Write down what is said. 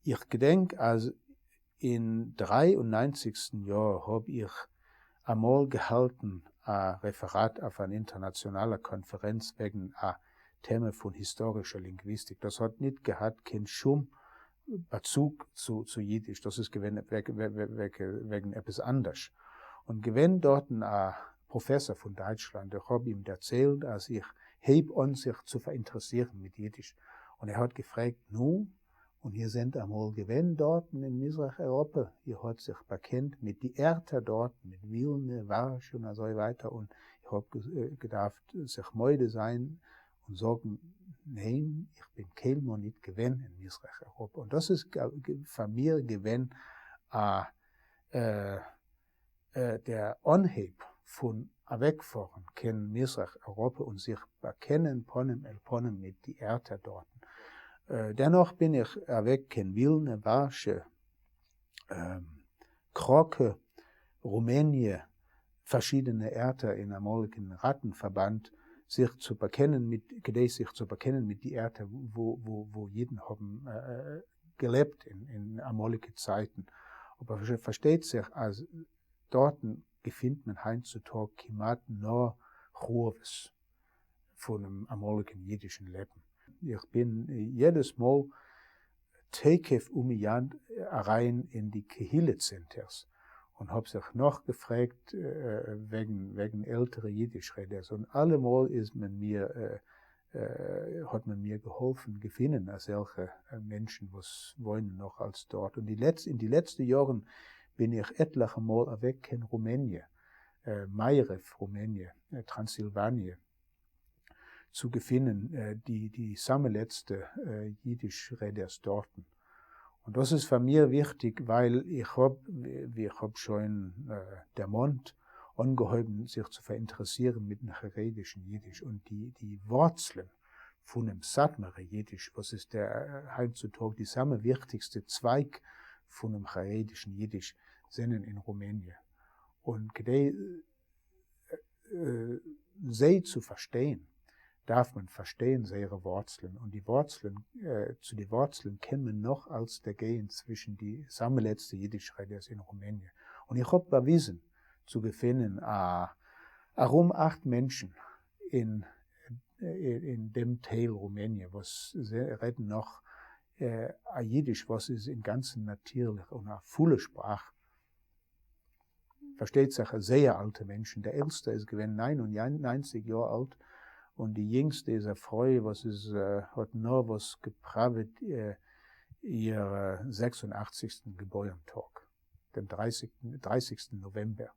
איך געדענק אז אין דריי און ניינציגסטן יאר האב איך אמאל געהאלטן א רעפעראט אויף אן אינטערנאציאנאלער קאנפערענץ וועגן א טעמע פון היסטארישער לינגוויסטיק. דאס האט ניט געהאט קיין שום באצוג צו אידיש, דאס איז געווען וועגן עפעס אנדערש. און געווען דארטן א פראפעסאר פון דייטשלאנד, איך האב אים דערציילט אז איך הייב אן זיך צו פאראינטערעסירן מיט אידיש, און ער האט געפרעגט, נו, און איר זענט אמאל געווען דארטן אין מזרח אייראפע, איר האט זיך באקענט מיט די ערטער דארטן, מיט ווילנע, ווארשע און אזוי ווייטער, און איך האב געדארפט זיך מודה זיין און זאגן, ניין, איך בין קיינמאל ניט געווען אין מזרח אייראפע, און דאס איז פאר מיר געווען א דער אנהייב פון אוועקפארן קיין מזרח אייראפע און זיך באקענען פנים אל פנים מיט די ערטער דארטן. דערנאך בין איך אוועק קיין ווילנע, ווארשע, קראקע, רומעניע, פארשידענע ערטער אין אמאליגן ראטן-פארבאנד, זיך צו באקענען מיט, כדי זיך צו באקענען מיט די ערטער וואו אידן האבן געלעבט אין אמאליגע צייטן. אבער פארשטייט זיך אז דארטן געפינט מען היינט צו טאג כמעט נאר חורבות פונעם אמאליגן אידישן לעבן. איך בין יעדעס מאל תיכף ומיד אריין אין די קהילה צענטערס און האב זיך נאכגעפרעגט וועגן עלטערע אידיש רעדערס און אלעמאל איז מען מיר האט מען מיר געהאלפן געפינען אזעלכע מענטשן וואס וואוינען נאך אלץ דארט, און אין די לעצטע יארן בין איך עטליכע מאל אוועק קיין רומעניע, מערב רומעניע, טראנסילוואניע, צו געפינען די סאמע לעצטע אידיש רעדערס דארטן. און דאס איז פאר מיר וויכטיג ווייל איך האב, ווי איך האב שוין דערמאנט, אנגעהויבן זיך צו פאראינטערעסירן מיטן חרדישן אידיש און די ווארצלען פונעם סאטמארער אידיש, וואס איז דער היינט צו טאג די סאמע וויכטיגסטע צווייג פונעם חרדישן אידיש, זענען אין רומעניע. און כדי זיי צו פארשטיין דארף מען פארשטיין זייערע ווארצלען, און די ווארצלען, צו די ווארצלען קען מען נאך אלץ דערגיין צווישן די סאמע לעצטע אידיש רעדערס אין רומעניע, און איך האב באוויזן צו געפינען א ארום אכט מענטשן אין אין דעם טייל רומעניע וואס רעדן נאך א אידיש וואס איז אינגאנצן נאטירליך און א פולע שפראך. פארשטייט זיך אז זייער אלטע מענטשן, דער עלטסטער איז געווען 99 יאר אלט, און די יונגסטע איז א פרוי וואס איז האט נארוואס געפראוועט איר זעקס און אכציגסטן געבוירן טאג, דעם דרייסיגסטן נאוועמבער.